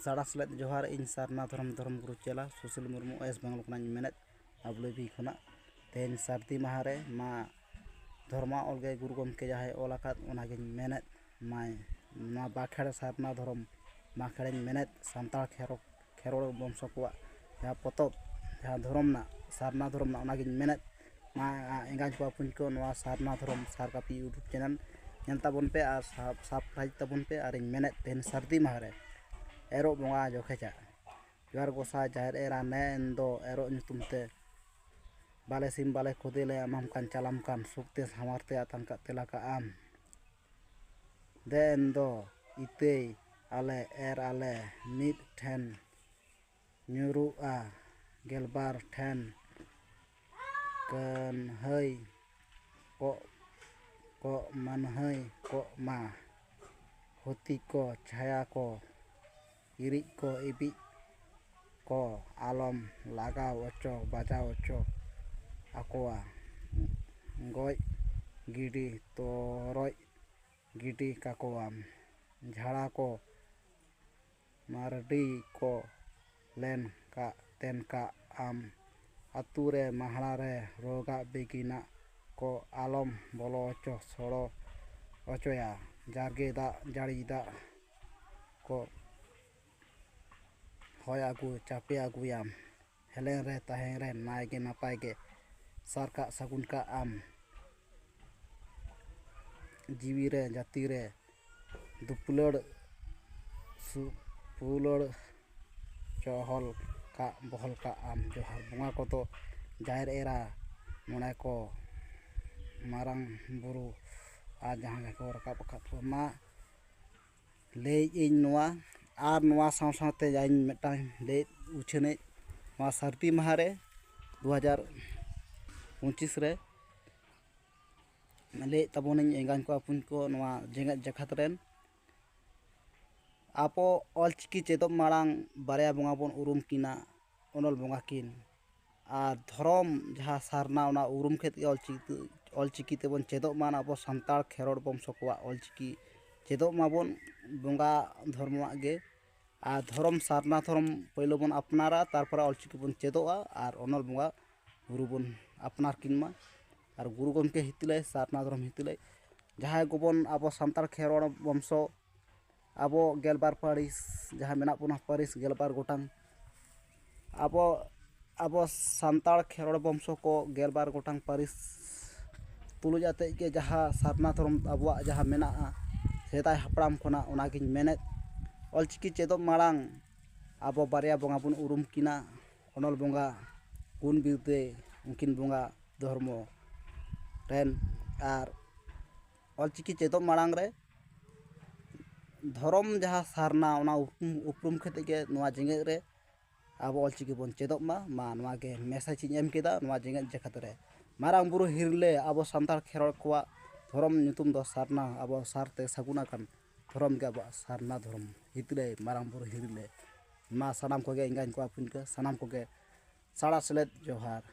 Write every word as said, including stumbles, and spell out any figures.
ᱥᱟᱲᱟ ᱥᱮᱞᱮᱫ ᱡᱚᱦᱟᱨ᱾ ᱤᱧ ᱥᱟᱨᱱᱟ ᱫᱷᱚᱨᱚᱢ ᱫᱷᱚᱨᱚᱢ ᱜᱩᱨᱩ ᱪᱮᱞᱟ ᱥᱩᱥᱤᱞ ᱢᱩᱨᱢᱩ, ᱳᱭᱮᱥᱴ ᱵᱮᱝᱜᱚᱞ ᱠᱷᱚᱱᱟᱜ ᱤᱧ ᱢᱮᱱᱮᱫ, ᱟᱵᱞᱩᱵᱤ ᱠᱷᱚᱱᱟᱜ᱾ ᱛᱮᱦᱮᱧ ᱥᱟᱹᱨᱫᱤ ᱢᱟᱦᱟ ᱨᱮ ᱢᱟ ᱫᱷᱚᱨᱢᱟ ᱚᱞ ᱜᱮ ᱜᱩᱨᱩ ᱜᱚᱢᱠᱮ ᱡᱟᱦᱟᱸᱭ ᱚᱞ ᱟᱠᱟᱫ, ᱚᱱᱟᱜᱤᱧ ᱢᱮᱱᱮᱫ᱾ ᱢᱟᱭ ᱱᱚᱣᱟ ᱵᱟᱸᱠᱷᱮᱲ ᱥᱟᱨᱱᱟ ᱫᱷᱚᱨᱚᱢ ᱵᱟᱸᱠᱷᱮᱲᱤᱧ ᱢᱮᱱᱮᱫ, ᱥᱟᱱᱛᱟᱲ ᱠᱷᱮᱨᱚ-, ᱠᱷᱮᱨᱣᱟᱲ ᱵᱚᱝᱥᱚ ᱠᱚᱣᱟᱜ ᱡᱟᱦᱟᱸ ᱯᱚᱛᱚᱵ, ᱡᱟᱦᱟᱸ ᱫᱷᱚᱨᱚᱢ ᱨᱮᱱᱟᱜ, ᱥᱟᱨᱱᱟ ᱫᱷᱚᱨᱚᱢ ᱨᱮᱱᱟᱜ, ᱚᱱᱟᱜᱤᱧ ᱢᱮᱱᱮᱫ᱾ ᱢᱟ ᱮᱸᱜᱟᱡ ᱵᱟᱯᱩᱧ ᱠᱚ, ᱱᱚᱣᱟ ᱥᱟᱨᱱᱟ ᱫᱷᱚᱨᱚᱢ ᱥᱟᱨ ᱠᱟᱹᱯᱤ YouTube ᱪᱮᱱᱮᱞ ᱧᱮᱞ ᱛᱟᱵᱚᱱ ᱯᱮ ᱟᱨ ᱥᱟᱵ-, ᱥᱟᱵᱥᱠᱨᱟᱭᱤᱵ ᱛᱟᱵᱚᱱ ᱯᱮ᱾ ᱟᱨᱤᱧ ᱢᱮᱱᱮᱫ, ᱛᱮᱦᱮᱧ ᱥᱟᱹᱨᱫᱤ ᱢᱟᱦᱟ ᱨᱮ ᱮᱨᱚᱜ ᱵᱚᱸᱜᱟ ᱡᱚᱠᱷᱮᱡᱟᱜ ᱡᱚᱦᱟᱨ ᱜᱚᱸᱥᱟᱭ ᱡᱟᱦᱮᱨ ᱮᱨᱟ, ᱱᱮ ᱮᱱ ᱫᱚ ᱮᱨᱚᱜ ᱧᱩᱛᱩᱢ ᱛᱮ ᱵᱟᱞᱮ ᱥᱤᱢ ᱵᱟᱞᱮ ᱠᱷᱚᱫᱮ ᱞᱮ ᱮᱢᱟᱢ ᱠᱟᱱ, ᱪᱟᱞᱟᱢ ᱠᱟᱱ ᱥᱩᱠ ᱛᱮ ᱥᱟᱶᱟᱨ ᱛᱮ ᱟᱛᱟᱝ ᱠᱟᱜ ᱛᱮᱞᱟ ᱠᱟᱜ ᱟᱢ᱾ ᱫᱮ ᱮᱱ ᱫᱚ ᱤᱛᱟᱹᱭ ᱟᱞᱮ ᱮᱨ ᱟᱞᱮ ᱢᱤᱫ ᱴᱷᱮᱱ ᱧᱩᱨᱩᱜᱼᱟ, ᱜᱮᱞᱵᱟᱨ ᱴᱷᱮᱱ ᱠᱟᱹᱱᱦᱟᱹᱭ ᱠᱚᱜ, ᱠᱚᱜ ᱢᱟᱹᱱᱦᱟᱹᱭ ᱠᱚᱜ ᱢᱟ᱾ ᱦᱩᱛᱤ ᱠᱚ ᱪᱷᱟᱭᱟ ᱠᱚ ᱤᱨᱤᱡ ᱠᱚ ᱤᱵᱤᱡ ᱠᱚ ᱟᱞᱚᱢ ᱞᱟᱜᱟᱣ ᱚᱪᱚ ᱵᱟᱡᱟᱣ ᱚᱪᱚ ᱟᱠᱚᱣᱟ᱾ ᱜᱚᱡ ᱜᱤᱰᱤ ᱛᱚᱨᱚᱡ ᱜᱤᱰᱤ ᱠᱟᱠᱚᱣᱟᱢ᱾ ᱡᱷᱟᱲᱟ ᱠᱚ ᱢᱟᱨᱰᱤ ᱠᱚ ᱞᱮᱱ ᱠᱟᱜ ᱛᱮᱱ ᱠᱟᱜ ᱟᱢ᱾ ᱟᱹᱛᱩ ᱨᱮ ᱢᱟᱦᱲᱟ ᱨᱮ ᱨᱳᱜᱟᱜ ᱵᱤᱜᱤᱱᱟᱜ ᱠᱚ ᱟᱞᱚᱢ ᱵᱚᱞᱚ ᱚᱪᱚ ᱥᱚᱲᱚ ᱚᱪᱚᱭᱟ᱾ ᱡᱟᱨᱜᱮ ᱫᱟᱜ ᱡᱟᱹᱲᱤ ᱫᱟᱜ ᱠᱚ ᱦᱚᱭ ᱟᱹᱜᱩ ᱪᱟᱯᱮ ᱟᱹᱜᱩᱭᱟᱢ᱾ ᱦᱮᱞᱮᱱ ᱨᱮ ᱛᱟᱦᱮᱸ ᱨᱮ ᱱᱟᱭ ᱜᱮ ᱱᱟᱯᱟᱭ ᱜᱮ ᱥᱟᱨ ᱠᱟᱜ ᱥᱟᱹᱜᱩᱱ ᱠᱟᱜ ᱟᱢ᱾ ᱡᱤᱣᱤ ᱨᱮ ᱡᱟᱹᱛᱤ ᱨᱮ ᱫᱩᱯᱞᱟᱹᱲ ᱥᱩᱯᱩᱞᱟᱹᱲ ᱪᱚᱦᱚᱞ ᱠᱟᱜ ᱵᱚᱦᱚᱞ ᱠᱟᱜ ᱟᱢ᱾ ᱡᱚᱦᱟᱨ ᱵᱚᱸᱜᱟ ᱠᱚᱫᱚ ᱡᱟᱦᱮᱨ ᱮᱨᱟ, ᱢᱚᱬᱮ ᱠᱚ, ᱢᱟᱨᱟᱝ ᱵᱩᱨᱩ ᱟᱨ ᱡᱟᱦᱟᱸ ᱜᱮᱠᱚ ᱨᱟᱠᱟᱵ ᱟᱠᱟᱫ ᱠᱚ, ᱢᱟ ᱞᱟᱹᱭᱮᱫ ᱟᱹᱧ ᱱᱚᱣᱟ᱾ ᱟᱨ ᱱᱚᱣᱟ ᱥᱟᱶ ᱥᱟᱶᱛᱮ ᱡᱟᱧ ᱢᱤᱫᱴᱟᱝ ᱞᱟᱹᱭᱮᱫ ᱩᱪᱷᱟᱹᱱᱮᱫ, ᱱᱚᱣᱟ ᱥᱟᱹᱨᱫᱤ ᱢᱟᱦᱟ ᱨᱮ ᱫᱩ ᱦᱟᱡᱟᱨ ᱯᱚᱸᱪᱤᱥ ᱨᱮ ᱞᱟᱹᱭᱮᱫ ᱛᱟᱵᱚᱱᱟᱹᱧ ᱮᱸᱜᱟᱧ ᱠᱚ ᱟᱹᱯᱩᱧ ᱠᱚ, ᱱᱚᱣᱟ ᱡᱮᱜᱮᱛ ᱡᱟᱠᱟᱛ ᱨᱮᱱ, ᱟᱵᱚ ᱚᱞᱪᱤᱠᱤ ᱪᱮᱫᱚᱜ ᱢᱟᱲᱟᱝ ᱵᱟᱨᱭᱟ ᱵᱚᱸᱜᱟ ᱵᱚᱱ ᱩᱨᱩᱢ ᱠᱤᱱᱟ, ᱚᱱᱚᱞ ᱵᱚᱸᱜᱟ ᱠᱤᱱ᱾ ᱟᱨ ᱫᱷᱚᱨᱚᱢ ᱡᱟᱦᱟᱸ ᱥᱟᱨᱱᱟ, ᱚᱱᱟ ᱩᱨᱩᱢ ᱠᱮᱫ ᱜᱮ ᱚᱞᱪᱤᱠᱤ, ᱚᱞᱪᱤᱠᱤ ᱛᱮᱵᱚᱱ ᱪᱮᱫᱚᱜ ᱢᱟ, ᱟᱵᱚ ᱥᱟᱱᱛᱟᱲ ᱠᱷᱮᱨᱣᱟᱲ ᱵᱚᱝᱥᱚ ᱠᱚᱣᱟᱜ ᱚᱞᱪᱤᱠᱤ ᱪᱮᱫᱚᱜ ᱢᱟᱵᱚᱱ, ᱵᱚᱸᱜᱟ ᱫᱷᱚᱨᱢᱚᱣᱟᱜ ᱜᱮ᱾ ᱟᱨ ᱫᱷᱚᱨᱚᱢ, ᱥᱟᱨᱱᱟ ᱫᱷᱚᱨᱚᱢ ᱯᱳᱭᱞᱳ ᱵᱚᱱ ᱟᱯᱱᱟᱨᱟ, ᱛᱟᱨᱯᱚᱨᱮ ᱚᱞᱪᱤᱠᱤ ᱵᱚᱱ ᱪᱮᱫᱚᱜᱼᱟ ᱟᱨ ᱚᱱᱚᱞ ᱵᱚᱸᱜᱟ ᱵᱩᱨᱩ ᱵᱚᱱ ᱟᱯᱱᱟᱨ ᱠᱤᱱ ᱢᱟ᱾ ᱟᱨ ᱜᱩᱨᱩ ᱜᱚᱢᱠᱮ ᱦᱤᱛᱤᱞᱟᱹᱭ, ᱥᱟᱨᱱᱟ ᱫᱷᱚᱨᱚᱢ ᱦᱤᱛᱤᱞᱟᱹᱭ, ᱡᱟᱦᱟᱸᱭ ᱠᱚᱵᱚᱱ ᱟᱵᱚ ᱥᱟᱱᱛᱟᱲ ᱠᱷᱮᱨᱣᱟᱲ ᱵᱚᱝᱥᱚ, ᱟᱵᱚ ᱜᱮᱞᱵᱟᱨ ᱯᱟᱹᱨᱤᱥ ᱡᱟᱦᱟᱸ ᱢᱮᱱᱟᱜ ᱵᱚᱱᱟ, ᱯᱟᱹᱨᱤᱥ ᱜᱮᱞᱵᱟᱨ ᱜᱚᱴᱟᱝ, ᱟᱵᱚ ᱟᱵᱚ ᱥᱟᱱᱛᱟᱲ ᱠᱷᱮᱨᱣᱟᱲ ᱵᱚᱝᱥᱚ ᱠᱚ ᱜᱮᱞᱵᱟᱨ ᱜᱚᱴᱟᱝ ᱯᱟᱹᱨᱤᱥ ᱛᱩᱞᱩᱡ ᱟᱛᱮᱫ ᱜᱮ ᱡᱟᱦᱟᱸ ᱥᱟᱨᱱᱟ ᱫᱷᱚᱨᱚᱢ ᱟᱵᱚᱣᱟᱜ ᱡᱟᱦᱟᱸ ᱢᱮᱱᱟᱜᱼᱟ ᱥᱮᱫᱟᱭ ᱦᱟᱯᱲᱟᱢ ᱠᱷᱚᱱᱟᱜ, ᱚᱱᱟᱜᱤᱧ ᱢᱮᱱᱮᱫ᱾ ᱚᱞᱪᱤᱠᱤ ᱪᱮᱫᱚᱜ ᱢᱟᱲᱟᱝ ᱟᱵᱚ ᱵᱟᱨᱭᱟ ᱵᱚᱸᱜᱟ ᱵᱚᱱ ᱩᱨᱩᱢ ᱠᱤᱱᱟ, ᱚᱱᱚᱞ ᱵᱚᱸᱜᱟ ᱜᱩᱱ ᱵᱤᱨᱫᱟᱹᱭ, ᱩᱱᱠᱤᱱ ᱵᱚᱸᱜᱟ ᱫᱷᱚᱨᱢᱚ ᱨᱮᱱ, ᱟᱨ ᱚᱞᱪᱤᱠᱤ ᱪᱮᱫᱚᱜ ᱢᱟᱲᱟᱝ ᱨᱮ ᱫᱷᱚᱨᱚᱢ ᱡᱟᱦᱟᱸ ᱥᱟᱨᱱᱟ, ᱚᱱᱟ ᱩᱯᱨᱩᱢ, ᱩᱯᱨᱩᱢ ᱠᱟᱛᱮᱫ ᱜᱮ ᱱᱚᱣᱟ ᱡᱮᱜᱮᱛ ᱨᱮ ᱟᱵᱚ ᱚᱞᱪᱤᱠᱤ ᱵᱚᱱ ᱪᱮᱫᱚᱜ ᱢᱟ᱾ ᱢᱟ ᱱᱚᱣᱟ ᱜᱮ ᱢᱮᱥᱮᱡᱽ ᱤᱧ ᱮᱢ ᱠᱮᱫᱟ ᱱᱚᱣᱟ ᱡᱮᱜᱮᱛ ᱡᱟᱠᱟᱛ ᱨᱮ᱾ ᱢᱟᱨᱟᱝ ᱵᱩᱨᱩ ᱦᱤᱨᱞᱟᱹ, ᱟᱵᱚ ᱥᱟᱱᱛᱟᱲ ᱠᱷᱮᱨᱣᱟᱲ ᱠᱚᱣᱟᱜ ᱫᱷᱚᱨᱚᱢ ᱧᱩᱛᱩᱢ ᱫᱚ ᱥᱟᱨᱱᱟ, ᱟᱵᱚ ᱥᱟᱨᱛᱮ ᱥᱟᱹᱜᱩᱱ ᱟᱠᱟᱱ ᱫᱷᱚᱨᱚᱢ ᱜᱮ ᱟᱵᱚᱣᱟᱜ ᱥᱟᱨᱱᱟ ᱫᱷᱚᱨᱚᱢ᱾ ᱦᱤᱛᱤᱞᱟᱹᱭ ᱢᱟᱨᱟᱝ ᱵᱩᱨᱩ ᱦᱤᱨᱞᱟᱹ, ᱢᱟ ᱥᱟᱱᱟᱢ ᱠᱚᱜᱮ ᱮᱸᱜᱟᱧ ᱠᱚᱣᱟ ᱯᱩᱧᱠᱟᱹ, ᱥᱟᱱᱟᱢ ᱠᱚᱜᱮ ᱥᱟᱲᱟ ᱥᱮᱞᱮᱫ ᱡᱚᱦᱟᱨ᱾